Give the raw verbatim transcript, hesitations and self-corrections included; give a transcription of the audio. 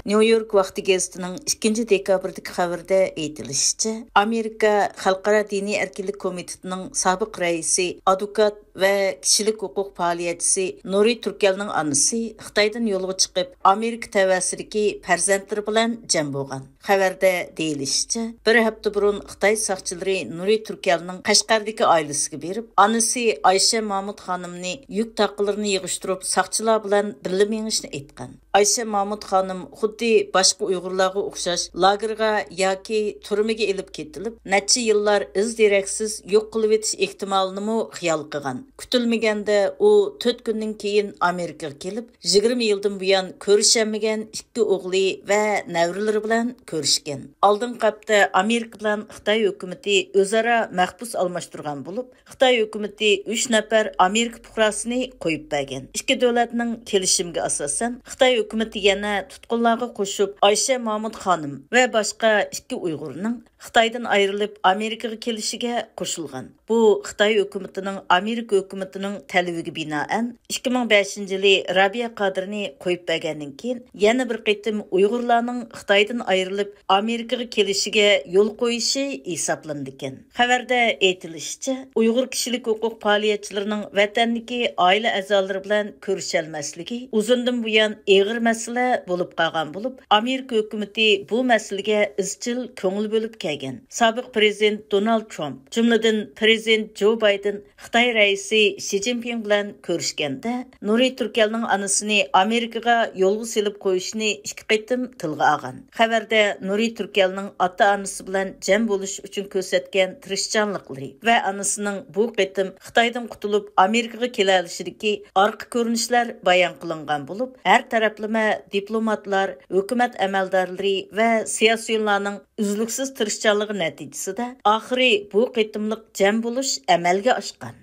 نيۇ يورك ۋاقتى گېزىتىنىڭ ئىككىنچى دېكابىردىكى خەۋىرىدە ئېيتىلىشىچە، ئامېرىكا خەلقئارا دىنىي ئەركىنلىك كومىتېتىنىڭ سابىق رەئىسى، ئادۋوكات ۋە كىشىلىك ھوقۇق پائالىيەتچىسى نۇرى تۈركەلنىڭ ئانىسى خىتايدىن يولغا چىقىپ، ئامېرىكا تەۋەسىدىكى پەرزەنتلىرى بىلەن جەم بولغان. خەۋەردە دېيىلىشىچە، بىر ھەپتە بۇرۇن خىتاي ساقچىلىرى نۇرى تۈركەلنىڭ قەشقەردىكى ئائىلىسىگە بېرىپ، ئانىسى ئايشە مامۇت خانىمنى يۈك تاقىلىرىنى يىغىشتۇرۇپ، ساقچىلار بىلەن بىللە مېڭىشنى ئېيتقان. ئايشە مامۇت خانىم خۇددى باشقا ئۇيغۇرلارغا ئوخشاش لاگېرغا ياكى تۈرمىگە ئېلىپ كېتىلىپ، نەچچە يىللار ئىز-دېرەكسىز يوق قىلىۋېتىش ئېھتىمالىنىمۇ خىيال قىلغان. كۈتۈلمىگەندە ئۇ تۆت كۈندىن كېيىن ئامېرىكىغا كېلىپ، يىگىرمە يىلدىن بۇيان كۆرۈشەلمىگەن ئىككى ئوغلى ۋە نەۋرىلىرى بىلەن كۆرۈشكەن. ئالدىنقى ھەپتە ئامېرىكا بىلەن خىتاي ھۆكۈمىتى ئۆزئارا مەھبۇس ئالماشتۇرغان بولۇپ، خىتاي ھۆكۈمىتى ئۈچ نەپەر ئامېرىكا پۇقراسىنى قويۇپ بەرگەن. ئىككى دۆلەتنىڭ كېلىشىمىگە ئاساسەن، خىتاي ھۆكۈمىتى يەنە تۇتقۇنلارغا قوشۇپ، ئايشە مامۇت خانىم ۋە باشقا ئىككى ئۇيغۇرنىڭ خىتايدىن ئايرىلىپ، ئامېرىكىغا كېلىشىگە قوشۇلغان. بۇ خىتاي ھۆكۈمىتىنىڭ ئامېرىكا ھۆكۈمىتىنىڭ تەلىپىگە بىنائەن، ئىككى مىڭ بەشىنچى يىلى رابىيە قادىرنى قويۇپ بەرگەندىن كېيىن، يەنە بىر قېتىم ئۇيغۇرلارنىڭ خىتايدىن ئايرىلىپ، ئامېرىكىغا كېلىشىگە يول قويۇشى ھېسابلىنىدىكەن. خەۋەردە ئېيتىلىشىچە، ئۇيغۇر كىشىلىك ھوقۇق پائالىيەتچىلىرىنىڭ ۋەتەندىكى ئائىلە ئەزالىرى بىلەن كۆرۈشەلمەسلىكى ئۇزۇندىن بۇيان ئېغىر مەسىلە بولۇپ قالغان بولۇپ، ئامېرىكا ھۆكۈمىتى بۇ مەسىلىگە ئىزچىل كۆڭۈل بۆلۈپ كەلگەن. سابىق پرېزىدېنت دونالد ترامپ، جۈملىدىن پرېزىدېنت جو بايدېن خىتاي رەئىسى شى جىنپىڭ بىلەن كۆرۈشكەندە، نۇرى تۈركەلنىڭ ئانىسىنى ئامېرىكىغا يولغا سېلىپ قويۇشنى ئىككى قېتىم تىلغا ئالغان. خەۋەردە نۇرى تۈركەلنىڭ ئاتا-ئانىسى بىلەن جەم بولۇش ئۈچۈن كۆرسەتكەن تىرىشچانلىقلىرى ۋە ئانىسىنىڭ بۇ قېتىم خىتايدىن قۇتۇلۇپ ئامېرىكىغا كېلەلىشىدىكى ئارقا كۆرۈنۈشلەر بايان قىلىنغان بولۇپ، ھەر تەرەپلىمە دىپلوماتلار، ھۆكۈمەت ئەمەلدارلىرى ۋە سىياسىيونلارنىڭ ئۈزلۈكسىز تىرىشچانلىقى نەتىجىسىدە، ئاخىرى بۇ قېتىملىق جەم بولۇش ئەمەلگە ئاشقان.